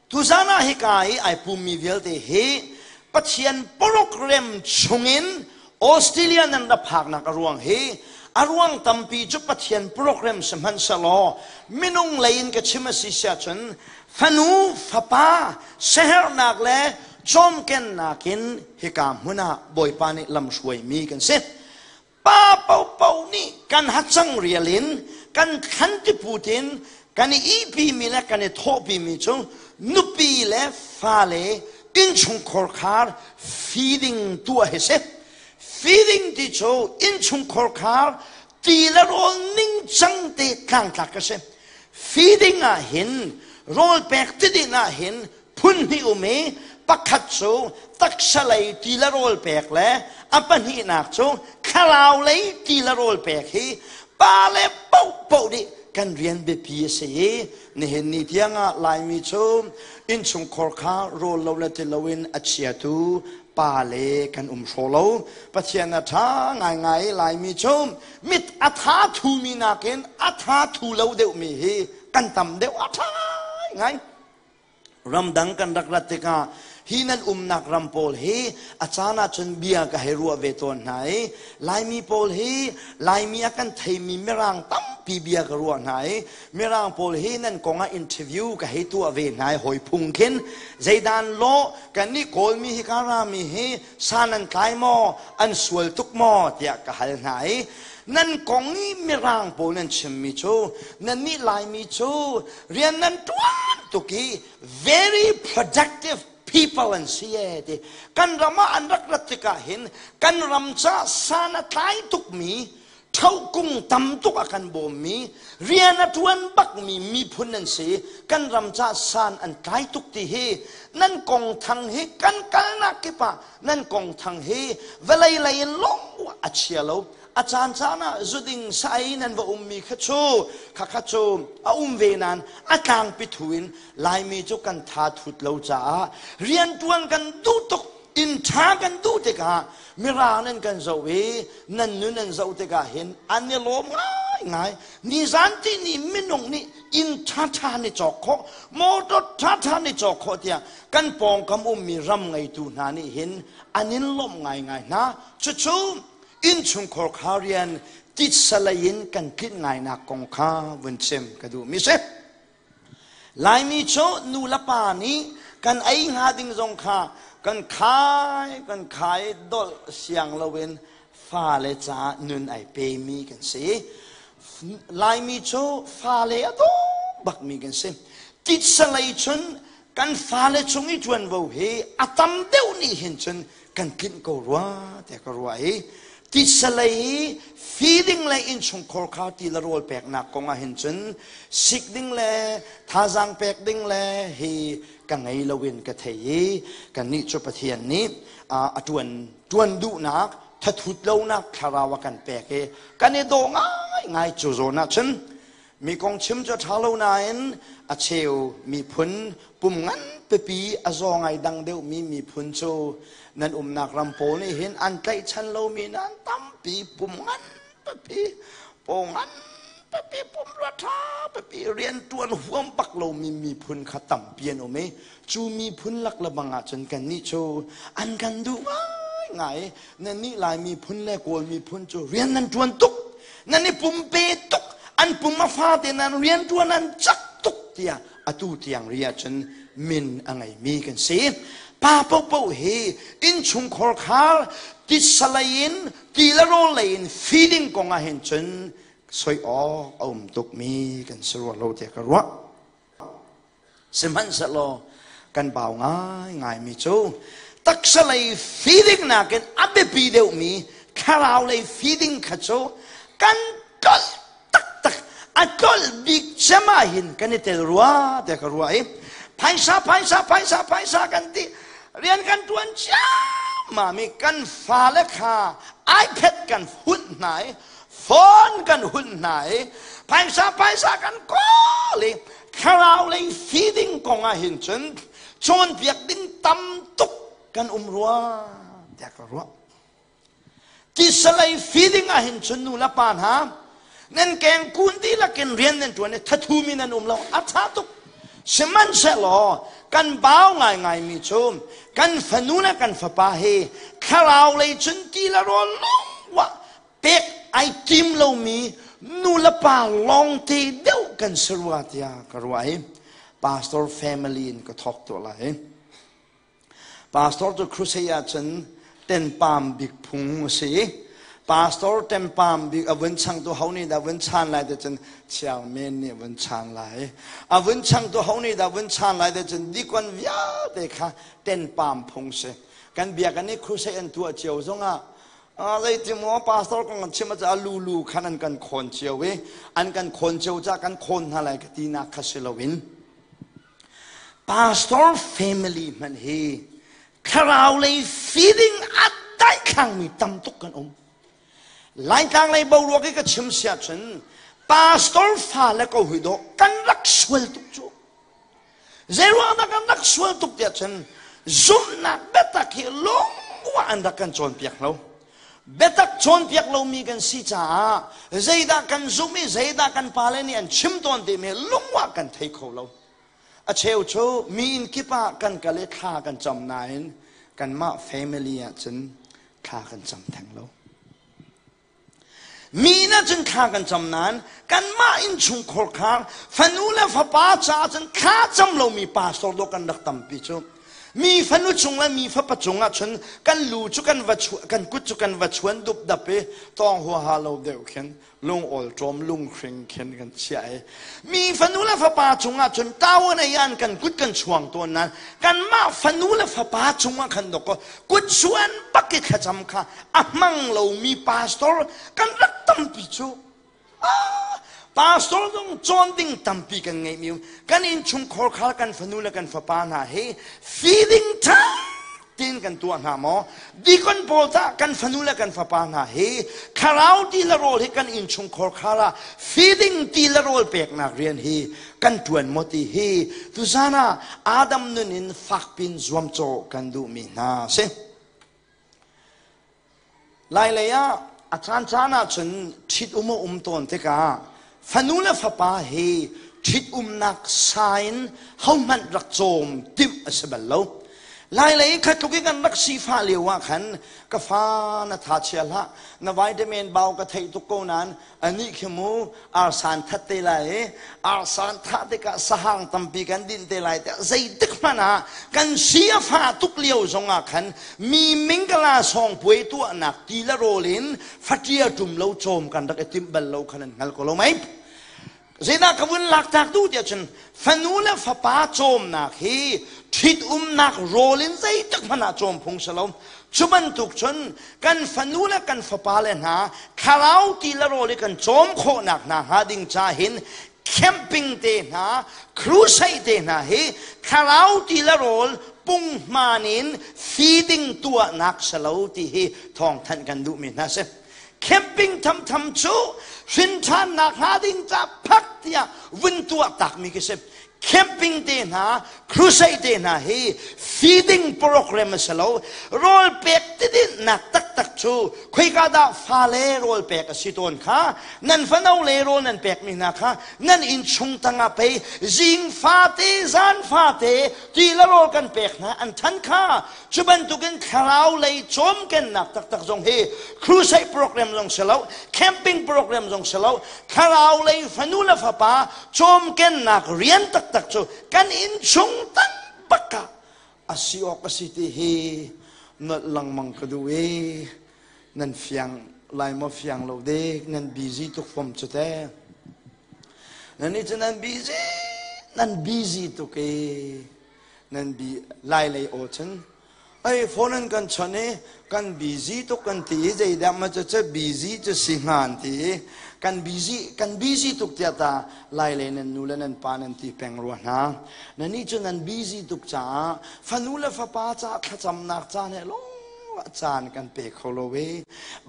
Tuzan ah hika i ai pummi vialte hi Pathian program chungin Australia nan ra phaknak a ruang hi a ruang tampi cu Pathian program sihmanhsehlaw minung lei in ka chim a si siahcun fanu fapa siaherhnak le cawmkennak in hika hmun ah Bawipa nih lamhruaimi kan si. Pa paohpaoh nih kan hacang rial in kan thlan tiput in kan i ihpimi le kan i thawhpimi cu nupi le fale innchungkhar khar feeding tuah hi si. Feeding ti cu innchungkhar khar ti le rawl ningcang te tlangtlak a si. Feeding ah hin rawl pek tidin ah hin phun hnih um i pakhat cu taksa lei ti le rawl pek le a pahnihnak cu thlarau lei ti le rawl pek hi pa le paohpaoh nih kan rian biapi a si i nihin ni tiangah Laimi cu innchungkhar kha rawl lo le ti loin a chiatu pa le kan um hraw lo. Pathian a ṭha ngaingai i Laimi cu mit a tha thumi nakin a tha thu lo deuhmi hi kan tam deuh a ṭha ngai. Ramdang kan rak rat tikah hi nan umnak ram pawl hi a caan ahcun bia ka hei ruah ve tawn hna i Laimi pawl hi Laimi a kan theimi Mirang tampi bia ka ruah hna i Mirang pawl hi nan kong ah interview ka hei tuah ve hna i hawi phung khin zeidan law kannih Kawlmi hi ka rami hi san an tlai maw an sual tuk maw tiah ka hal hna i nan kong i Mirang pawl nan chimmi cu nannih Laimi cu rian nan ṭuan tuk i very productive people an si e ti kan ram ah an rak rat tikah hin kan ram ca san a tlai tukmi ṭhokung tam tuk a kan bawmmi rian a ṭuan bakmi miphun an si. Kan ram ca san an tlai tuk ti hi nan kong thang hi kan kalnak kip ah nan kong thang hi vawlei lei in lawng a chia lo. A caan caan ah zuding sa-ei nan va ummi kha cu khakha cu a um ve nain a tlangpi thu in Laimi cu kan tha thut lo caah rianṭuan kan duh tuk, inn ṭha kan duh tikah Mirang nan kan zoh i nan nun nan zoh tikah hin an i lawm ngaingai. Nizan ti ni minung nih inn ṭhaṭha ni cawk khawh, motor ṭhaṭha ni cawk khawh tiah kan pawngkam ummi ram ngeitu hna nih hin an in lawmh ngaingai hna. Cucu innchungkhar kha rian titsa lei in kan tlinh ngainak kong kha vun chim ka duhmi si. Laimi cu nu le pa nih kan ei hnga ding zong kha kan khai kan khai dolh siang loin fale caah nun ai pemi kan si. Laimi cu fale a daw bakmi kan si. Titsa lei cun kan fale chung i ṭuanvo hi a tam deuh nih hin cun kan tlinh ko rua tiah ka ruah i titsa lei i feeding le innchungkhar kha ti le rawl peknak kong ah hin cun sik ding le thazaang pek ding le hi ka ngei loin ka thei i kannih cu Pathian nih a ṭuan ṭuan duhnak thathut lonak thlarau a kan pek i kan i dawh ngaingai. Cu zawn ah cun mi kong chim cu a ṭha lo nain a cheu miphun pum ngan pipi a zaw ngai dang deuhmi miphun cu nan umnak ram pawl nih hin an tlaihchan lomi nan tampi. Pum ngan pipi, paw ngan pipi, pumrua ṭha pipi, rianṭuan huam bak lomi miphun kha tampi an um i cu miphun lak le bang ahcun kannih cu an kan duh ngaingai. Nannih Lai miphun le Kawl miphun cu rian nan ṭuan tuk, nan i pumpe tuk, an pum a fate nan rianṭuan an cak tuk tiah atu tiang ri ahcun min a ngeimi kan si. Pa paohpaoh hi innchungkhar khar titsa lei in ti le rawl lei in feeding kong ah hin cun soi awk a um tukmi kan si rua lo tiah ka ruah. Sihmanhsehlaw kan bau ngaingaimi cu taksa lei feeding nakin a biapi deuhmi thlarau lei feeding kha cu kan tlolh taktak. A tlolh bik cem ah hin kan i tel rua tiah ka ruah i phaisa, phaisa, phaisa, phaisa kan ti, rian kan ṭuan ciammam i kan fale kha iPad kan hunh hna i phone kan hunh hna i phaisa, phaisa kan kawl i thlarau lei feeding kong ah hin cun cawnpiak ding tam tuk kan um rua tiah ka ruah. Tisalei feeding ah hin cun nu le pa hna nan keng kun dihlak in rian nan ṭuan i thathumi nan um lo, a ṭha tuk. Sihmanhsehlaw kan bau ngaingaimi cu kan fanu le kan fapa hi thlarau lei cun ti le rawl lawng pek ai tim lomi nu le pa lawngte deuh kan si rua tiah ka ruah i pastor family in ka thawk tuah lai. Pastor cu crusade ahcun tenpam bik phung a si. Pastor tenpam bik a vun changtu ho nih dah vun chan lai ti cun chairman nih vun chan lai. A vun changtu ho nih dah vun chan lai ti cun dikon vialte kha tenpam phung si. Kan biakinn i crusade an tuah cio zongah zeiti maw pastor kong an chim ah lulu khan an kan khawn cio i an kan khawn cio caah kan khawn hna lai ka tinak kha si loin Pastor family hmanh hi thlarau lei feeling a daithlangmi tam tuk kan um. Laitlang lei boruak i ka chim si ahcun pastor fa le ko hui dawh kan rak sual tuk cu. Zeiruang dah kan rak sual tuk tiah cun zumhnak biatak hi lungwa an rak kan cawnpiak lo. Biatak cawnpiak lomi kan si caah zeidah kan zumh i zeidah kan pale nih an chim tawn timi lungwah kan thei kho lo. A cheu cu mi inn kip ah kan kal i thla kan cam nain kanmah family ah cun thla kan cam theng lo. Mi inn ah cun thla kan cam nain kanmah innchungkhar khar fanu le fapa caah cun thla cam lomi pastor dawh kan rak tampi cu. Mi fanu cung le mi fapa cung ah cun kan lu cu kan va kan kut cu kan va chuan dupdap i tawng huaha lo deuh khin lungawl ṭawm lunghring khin kan chiah i mi fanu le fapa cung ah cun tawan ei an kan kut kan chuang tawn nain kanmah fanu le fapa cung ah khan dawk kut chuan bak i thlacam kha a hmang lomi pastor kan rak tampi cu. Pastor zong cawn ding tampi kan ngeihmi kan innchungkhar khal kan fanu le kan fapa hna hi feeling ṭha tein kan tuah hna maw? Deacon pawl tah kan fanu le kan fapa hna hi thlarau ti le rawl hi kan innchungkhar khal ah feeding ti le rawl peknak rian hi kan ṭuan maw ti hi tuzan ah Adam nun in fakpin zuamcawh kan duhmi hna si. Lailei ah a caancaan ahcun ṭhit-um a um tawn tikah fanu le fapa hi ṭhit-umnak sa in hohmanh rak cawm timh a si bal lo. Lailei i khatluk i kan rak sifah lio ah khan ka fa na tha chia hlah, na vitamin bau ka theih tuk ko nain anih khi mu arsan that te lai i arsan thah tikah sahang tampi kan din te lai tiah zeitik hmanh ah kan si a fa tuk lio zongah khan mi mingkala sawng puai tuahnak ti le rawl in faṭia ṭum lo cawm kan rak i timh bal lo khan an hngal ko lo mei. Zeidah ka vun laktak duh tiah cun fanu le fapa cawmnak hi ṭhitumnak rawl in zeitik hmanh ah cawm phung si lo. Cu bantuk cun kan fanu le kan fapa le hna thlarau ti le rawl i kan cawm khawhnak hna hnga ding ca hin camping te hna, crusade te hna hi thlarau ti le rawl punghman in feeding tuahnak si lo ti hi thawngthanh kan duhmi hna si. Camping thamtham cu hrinṭhannak hnga ding ca phak tiah vun tuah takmi khi si. Camping te hna, crusade te hna hi feeding program a si lo. Rawl pek tidinhnak taktak cu khoika dah fale rawl pek a si tawn kha, nan fano le rawl nan pekmi hna kha nan innchung tangah pei zing fate zan fate ti le rawl kan pek hna an ṭhan kha. Cu bantukin thlarau lei cawmkennak taktak zong hi crusade program zong si lo, camping program zong si lo, thlarau lei fanu le fapa cawmkennak rian taktak cu kan innchung tan bak ah a si awk a si ti hi nolh lengmang ka duh i nan fiang lai maw fiang lo dek, nan busy tuk fom cu te. Nan nih cu nan busy, nan busy tuk i nan bi lai lei aw cun ei phone an kan chon i kan busy tuk kan ti i zeidah ma cu cu busy cu si hnga an ti i kan busy, kan busy tuk tiah ta lai lei nan nu le nan pa nan ti peng rua hna. Na nih cu nan busy tuk caah fanu le fapa caah thlacamnak caan he lawng caan kan pe kho lo i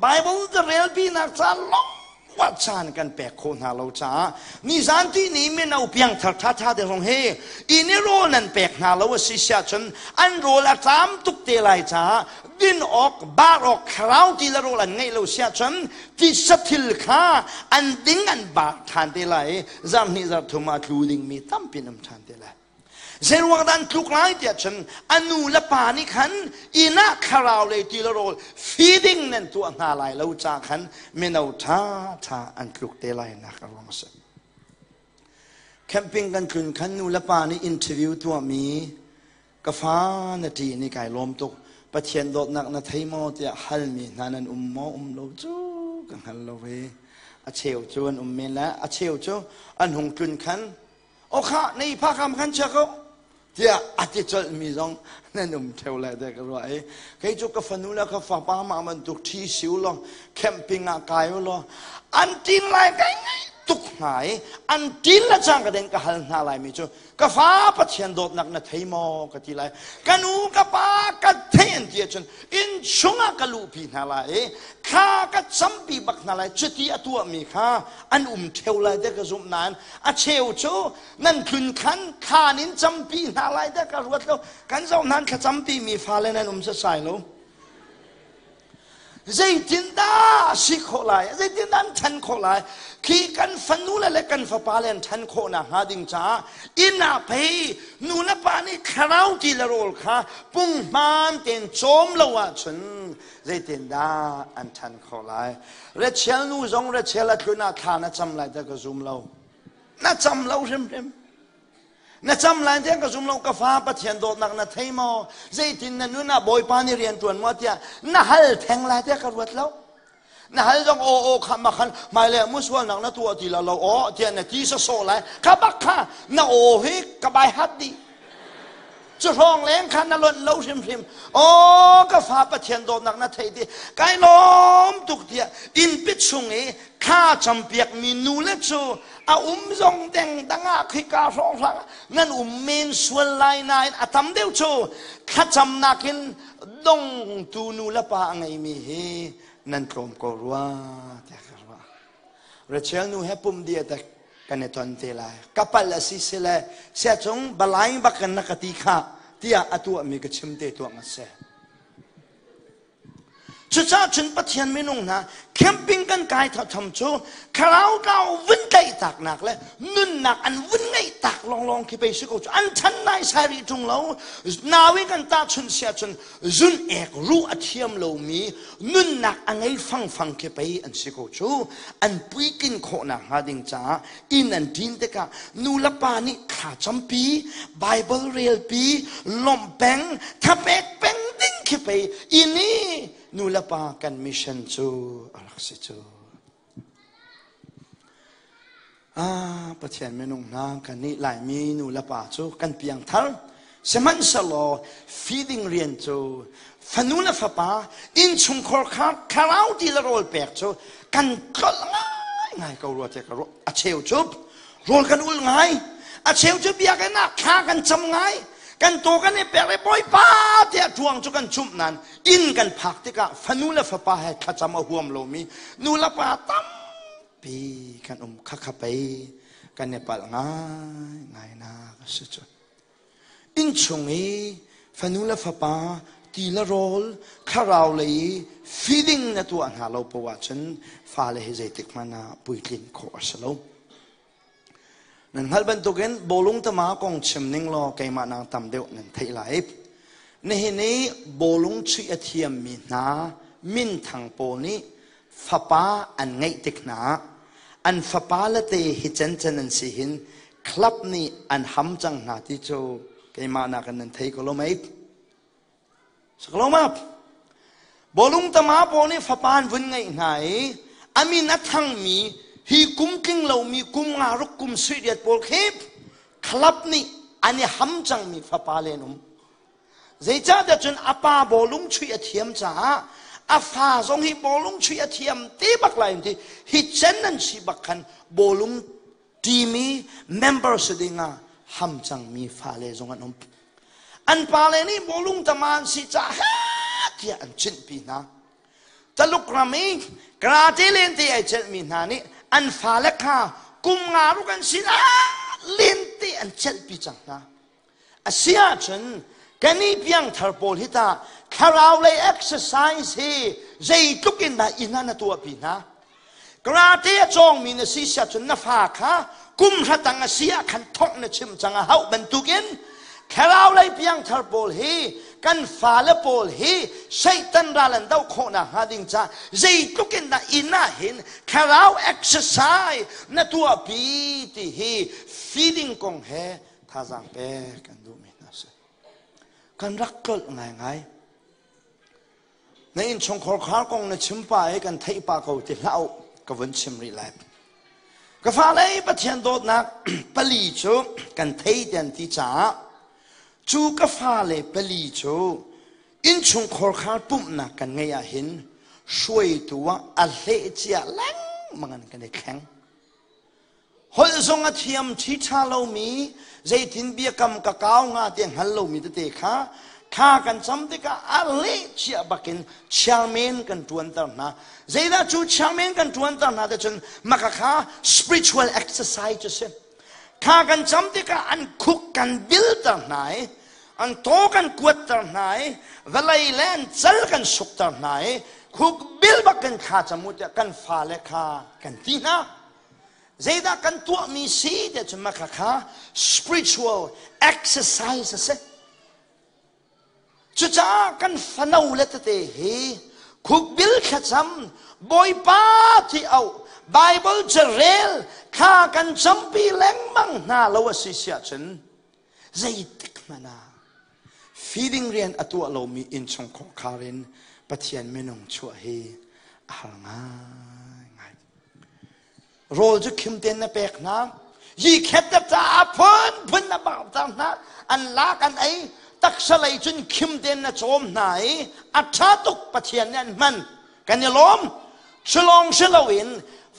Bible ka relpinak caan lawng Uah caan kan pek khawh hna lo caah nizan ti ni mino piangthar ṭhaṭha te zong hi inn i rawl nan pek hna lo a si siah cun an rawl a ṭam tuk te lai caah din awk bar awk thlarau ti le rawl an ngeih lo siah cun tisa thil kha an ding an bar ṭhan te lai i zarhhnih zarhthum ah a tlu dingmi tampi an um ṭhan te lai. Zeiruang dah an tluk lai tiah cun a nu le pa nih khan inn ah thlarau lei ti le rawl feeding nan tuah hna lai lo ca khan mino ṭha ṭha an tluk te lai nak a ruang a si. Camping kan tlun khan nu le pa nih interview tuahmi ka fa na ṭi ni kai lawm tuk Pathian dawtnak na thei maw tiah halmi hna nan um maw um lo cu ka hngal lo ve. A cheu cu an um men le a cheu cu an hung tlun khan Okha na i phakam khan chia ko tiah a ti colhmi zong nan um theo lai te ka ruah i kei cu ka fanu le ka fapa mah bantuk ṭhi si u law camping ah kai u law an ṭin lai kai ngai tuk hna i an ṭin le cang ka den ka hal hna lai mi cu ka fa Pathian dawtnak na thei maw ka ti lai ka nu ka pa ka thei an ti ahcun inn chungah ka luhpi hna lai i thla ka campi bak hna lai cuti a tuahmi kha an um theo lai te ka zumh nain a cheu cu nan tlun khan khaan in campi hna lai dah ka ruat lo kan zoh nan thlacampi mi fale nan um sasai lo zeitindah a si khawh lai zeitindah an ṭhan khawh lai khi kan fanu le le kan fapa le an ṭhan khawh nak hnga ding caah inn ah pei nu le pa nih thlarau ti le rawl kha punghman tein cawm lo ahcun zeitindah an ṭhan khawh lai Rachel nu zong Rachel a tlun ah thla na cam lai ta ka zum lo. Na cam lo hrimhrim. Na cam lai tiang ka zum lo ka fa Pathian dawtnak na thei maw? Zeitin na nun ah Bawipa nih rian ṭuan maw tiah na hal theng lai tiah ka ruat lo. Na hal zong aw aw kha ma khan hmailei ah musualnak na tuah ti la lo aw tiah na ti sawsawh lai. Kha bak kha na aw hi ka bai hat dih. Cu hrawng leng khan na lonh lo hrimhrim. Aw ka fa Pathian dawtnak na theih ti kai lawm tuk tiah innpi chung i thla campiakmi nu le cu a um zong deng dang ah khika hrawng hrang nan um men sual lai nain a tam deuh cu thlacamnak in dongtu nu le pa a ngeimi hi nan tlawm ko rua tiah ka ruah. Rachel nu he pum dia tak kan i ton te lai ka pal a si sile siacung balai bak in na ka ti kha tiah a tuahmi ka chim te tuah nga seh Cucaah cun Pathian minung hna camping kan kai thawtham cu thlarau tlau vun tlaih taknak le nunnak an vun ngeih tak lawnglawng khi pei si ko cu an chan nai sai rih ṭung lo nawi kan tahchunh si ahcun zun ek ruh a thiam lomi nunnak a ngei fangfang khi pei an si ko cu an puitlin khawhnak hnga ding caah inn an ṭin tikah nu le pa nih thla campi Bible relpi lawmh peng thapek peng ding khi pei inn i nu le pa kan mission cu a rak si cu Ah, Pathian minung hna kan nih Laimi nu le pa cu kan piangthar. Sihmanhsehlaw feeding rian cu fanu le fapa innchungkhar kha thlarau ti le rawl pek cu kan tlolh ngaingai ko rua tiah ka ruah. A cheu cu rawl kan ul ngai. A cheu cu biakinn ah thla kan cam ngai. Kan taw kan i pek i Bawipa tiah ṭuang cu kan cumh nain inn kan phak tikah fanu le fapa he thlacam a huam lomi nu le pa tam pi kan um khakha pei kan i palh ngai ngai nak a si cu innchung i fanu le fapa ti le rawl thlarau lei i feeding na tuah hna lo poah ahcun fale hi zeitik hmanh ah puitlin khawh a si lo nan hngalh bantukin bawlung tama kong chim ning law keimah nang tam deuh nan theih lai nihin i bawlung chuih a thiammi hna minthang pawl nih fapa an ngeih tik hna ah an fapa le te hi cancan an si hin club nih an ham cang hna ti cu keimah nakin nan thei ko lo mei saklo ma bawlung tama pawl nih fapa an vun ngeih hna i a min a thangmi hi kum tling lomi kum nga ruk kum suiriat pawl khi club nih an i ham cangmi fapa le an um Zeicahtiah cun a pa bawlung chuih a thiam caah a fa zong hi bawlung chuih a thiam te bak lai ti hi cen nan si bak khan bawlung team i member si ding ah ham cangmi fale zong an um. An pale nih bawlung tama an si caah tiah an chinhpi hna. Taluk ram i karate lente ai celhmi hna nih an fale kha kum nga ruk an si lente an celhpi cang hna. A si ahcun kan i piangthar pawl hi tah thlarau lei exercise hi zeitluk in dah inn ah na tuahpi hna? Karate a cawngmi na si siah cun na fa kha kum hra tang a si ah khan thongh na chim cang a hauh bantukin Thlarau lei piangthar pawl hi kan fale pawl hi Satan ral an doh khawhnak hnga ding ca zeitluk in dah inn ah hin thlarau exercise na tuahpi ti hi feeding kong he thazaang pek kan duhmi hna si. Kan rak tlolh ngaingai. Na innchungkhar khar kong na chim pa i kan theih pa ko ti hlah u ka vun chim rih lai. Ka fale Pathian dawtnak pali cu kan thei tian ti caah cu ka fale pali cu innchungkhar khar pumhnak kan ngeih ah hin hruaitu ah a hleh cia lengmang in kan i thleng. Holh zong a thiam ṭhiṭha lomi, zeitin biakam ka kau hnga ti a hngal lomi tete kha thla kan cam tikah a leh chia bakin chairman kan ṭuanter hna. Zeidah cu chairman kan ṭuanter hna te cun maka kha spiritual exercise cu si. Thla kan cam tikah an khuk kan bilter hna i an taw kan kuatter hna i vawlei le an cal kan sukter hna i khuk bil bak kan thla cam u tiah kan fale kha kan ti hna. Zeidah kan tuahmi si tiah cun mah kha spiritual exercise a si. Cucaah kan fano le tete hi khukbil thlacam Bawipa ti auh Bible carel thla kan campi lengmang hna lo a si siah cun zeitik hmanh ah feeding rian a tuah lomi innchung khar in Pathian minung chuah hi a har ngaingai. Rawl cu khim tein na pek hna. Yi khet na caah phunphun na bauter hna. An lak an ei. Taksa lei cun khim tein na cawm hna i a ṭha tuk Pathian nih an hman. Kan i lawm. Culawng si loin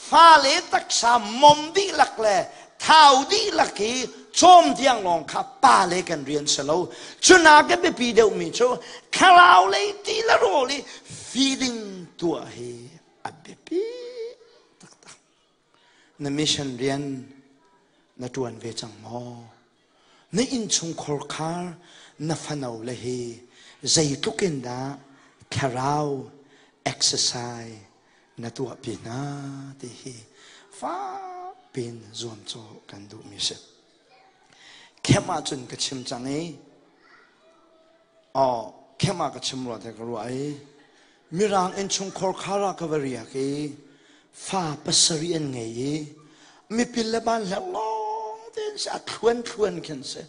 fale taksa mom dihlak le thau dihlak i cawm tiang lawng kha pale kan rian si lo. Cunak a biapi deuhmi cu thlarau lei ti le rawl i feeding tuah hi a biapi taktak. Na mission rian na ṭuan ve cang maw? Na innchungkhar khar na fano le hi zeitluk in dah thlarau exercise na tuahpi hna ti hi fakpin zuamcawh kan duhmi si. Khem ahcun ka chim cang i Aw, khem ah ka chim rua te ka ruah i Mirang innchungkhar khar ah ka va riak i fa pasarih an ngei i mipil le ban hleng lawng tein si a thluan thluan khin si.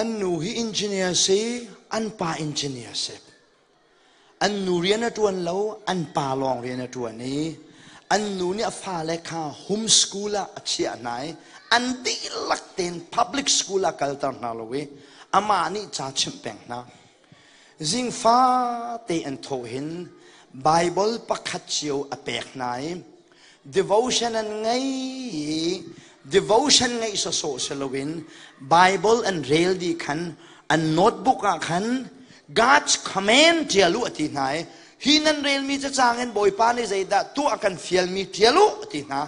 An nu hi engineer si, an pa engineer si. An nu rian a ṭuan lo, an pa lawng rian a ṭuan i an nu nih a fale kha home school ah a chiah hna i an dihlak tein public school ah kalter hna lo i amah nih ca chimh peng hna. Zingfa te an thawh hin Bible pakhat cio a pek hna i devotion an ngei i devotion ngeih sawsawh si loin Bible an rel dih khan an notebook ah khan God's command ṭial u a ti hna i hi nan relmi cacang in Bawipa nih zeidah tuah a kan fialmi ṭial u a ti hna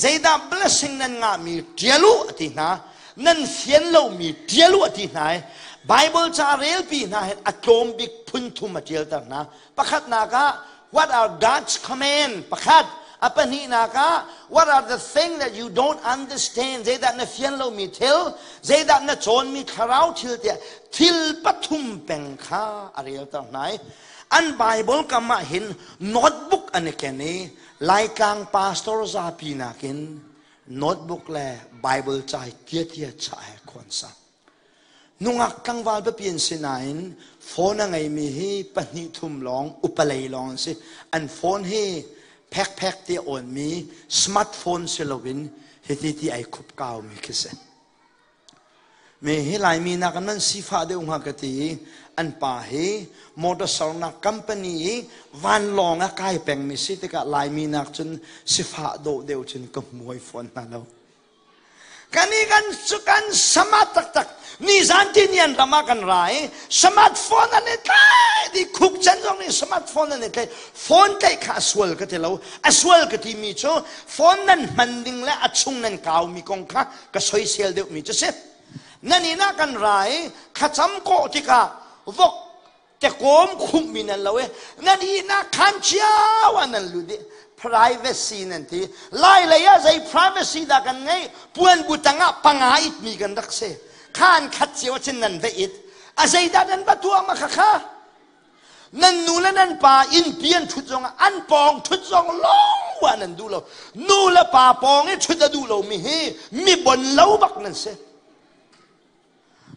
zeidah blessing nan ngahmi ṭial u a ti hna nan fian lomi ṭial u a ti hna i Bible ca relpi hna hin a tlawm bik phun thum a ṭialter hna Pakhatnak ah, what are God's command? Pakhat. A pahnihnak ah, what are the things that you don't understand? Zeidah na fian lomi thil, zeidah na cawnmi thlarau thil tiah thil pathum peng kha a relter hna i an Bible kam ah hin notebook an i ken i Laitlang pastor zapi nakin notebook le Bible ca tia tia cha he khuan sa. Nungak tlangval biapi an si nain phone a ngeimi hi pahnih thum lawng upalei lawng an si. An phone hi phekphek ti a awnmi smartphone si loin hiti ti ai khup kaumi khi si. Mi hi Laimi nak in nan sifah deuh hnga ka ti i an pa hi motor sernak company i vanlawng a kai pengmi si tikah Laimi nak cun sifah dawh deuh cun ka hmuai fawn hna lo. Kan i kan cu kan smart taktak. Nizan tinian ram ah kan ra i smartphone an i tlai di khuk chan zong nih smartphone an i tlai. Phone tlaih kha a sual ka ti lo. A sual ka ti mi cu phone nan hman ding le a chung nan kau mi kong kha ka soisel deuh mi cu si. Nan inn ah kan ra i thlacam kawh tikah vok Tekawm khumhmi nan lo i nan ihnak khan cio ah nan lut i privacy nan ti. Lai lei ah zei privacy dah kan ngeih? Puan bu tangah panga itmi kan rak si. Khan khat cio cun nan va it. A zeidah nan va tuah ma khakha? Nan nu le nan pa innpi an ṭhut zongah an pawng ṭhut zong lawng ah nan duh lo. Nu le pa pawng i ṭhut a duh lomi hi mi bon lo bak nan si.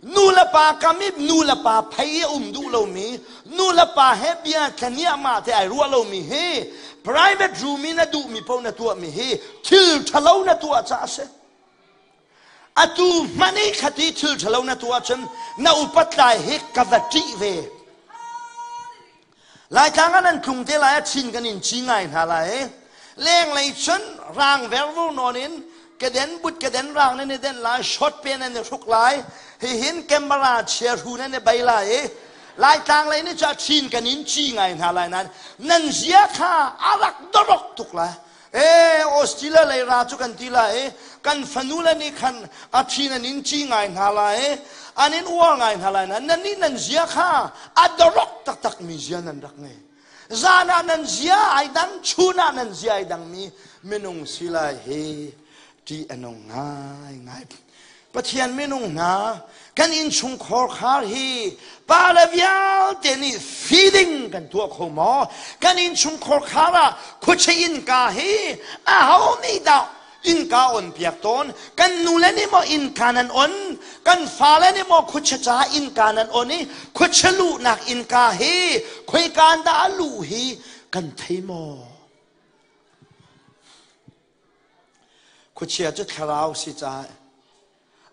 Nu le pa kam i nu le pa phei i um duh lomi, nu le pa he bia tlaniahmah te ai ruah lomi hi private room i na duhmi paoh na tuahmi hi thil ṭhalo na tuah caah a si. Atu hmanh i khati thil ṭhalo na tuah ahcun na upat lai hi ka va ṭih ve. Laitlang ah nan tlung te lai a chin kan in ci ngai hna lai. Lenglei cun rang vervur nawn in keden but keden rang nan i den lai, short pe nan i hruk lai, hihin camera chia hru nan i bei lai i Laitlang lei nih cu a chin kan in ci ngai hna lai nain nan zia kha a rak dorok tuk lai. E Australia lei ra cu kan ti lai i kan fanu le nih khan a ṭhi nan in ci ngai hna lai i an in uar ngai hna lai nain nan nih nan zia kha a dorok taktak mi zia nan rak ngei. Zan ah nan zia ai dang, chun ah nan zia ai dang mi minung si lai hi ṭih a nung ngaingai. Pathian minung hna kan innchungkhar khar hi pa le vialte nih feeding kan tuah kho maw? Kan innchungkhar khar ah khuachia innka hi aho nih dah innka on piak tawn? Kan nu le nih maw innka nan on? Kan fale nih maw khuachia caah innka nan on i khuachia luhnak innka hi khoika dah a luh hi kan thei maw? Khuachia cu thlarau si caah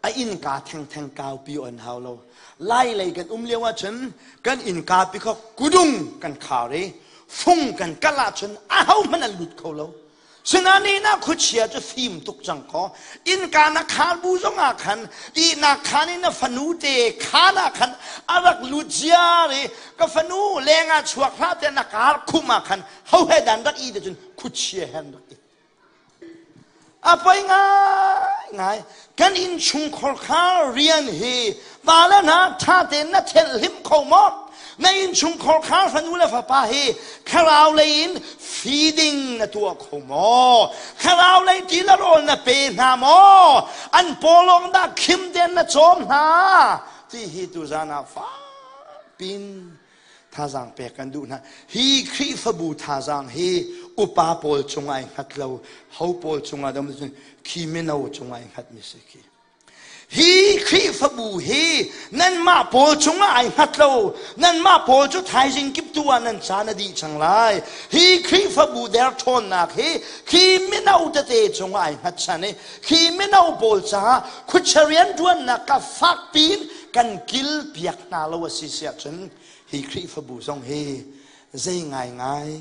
a innka thengtheng kaupi on hau lo. Lai lei kan um lio ahcun kan innka pi kha kudung kan khar i fung kan kal ahcun ahohmanh an lut kho lo. Sinain ah khuachia cu fim tuk cang kaw innka na khar bu zongah khan ihnak khan in na fanu te khan ah khan a rak lut ziar i ka fanu lengah chuak hlah tiah na kar khum ah khan ho he dan rak i te cun khuachia he an rak i A poi ngaingai. Kan innchungkhar kha rian hi pale hna ṭha tein na thelhhlimh kho maw? Na innchungkhar kha fanu le fapa hi thlarau lei in feeding na tuah kho maw? Thlarau lei ti le rawl na pe hna maw? An paw lawng dah khim tein na cawm hna? Ti hi tuzan ah fak pin thazaang pek kan duh hna. Hi Khrihfabu thazaang hi upa pawl cungah ai hngat lo, ho pawl cungah dam cun khi mino cungah ai hngat mi si khi. Hi Khrihfabu hi nanmah pawl cungah ai hngat lo, nanmah pawl cu thaizing kip tu ah nan caan a dih cang lai. Hi Khrihfabu derṭhawnnak hi khi mino tete cungah ai hngatchan i khi mino pawl caah khuachia rianṭuannak ka fak piin kan kil piak hna lo a si siah cun hi Khrihfabu zong hi zei ngaingai.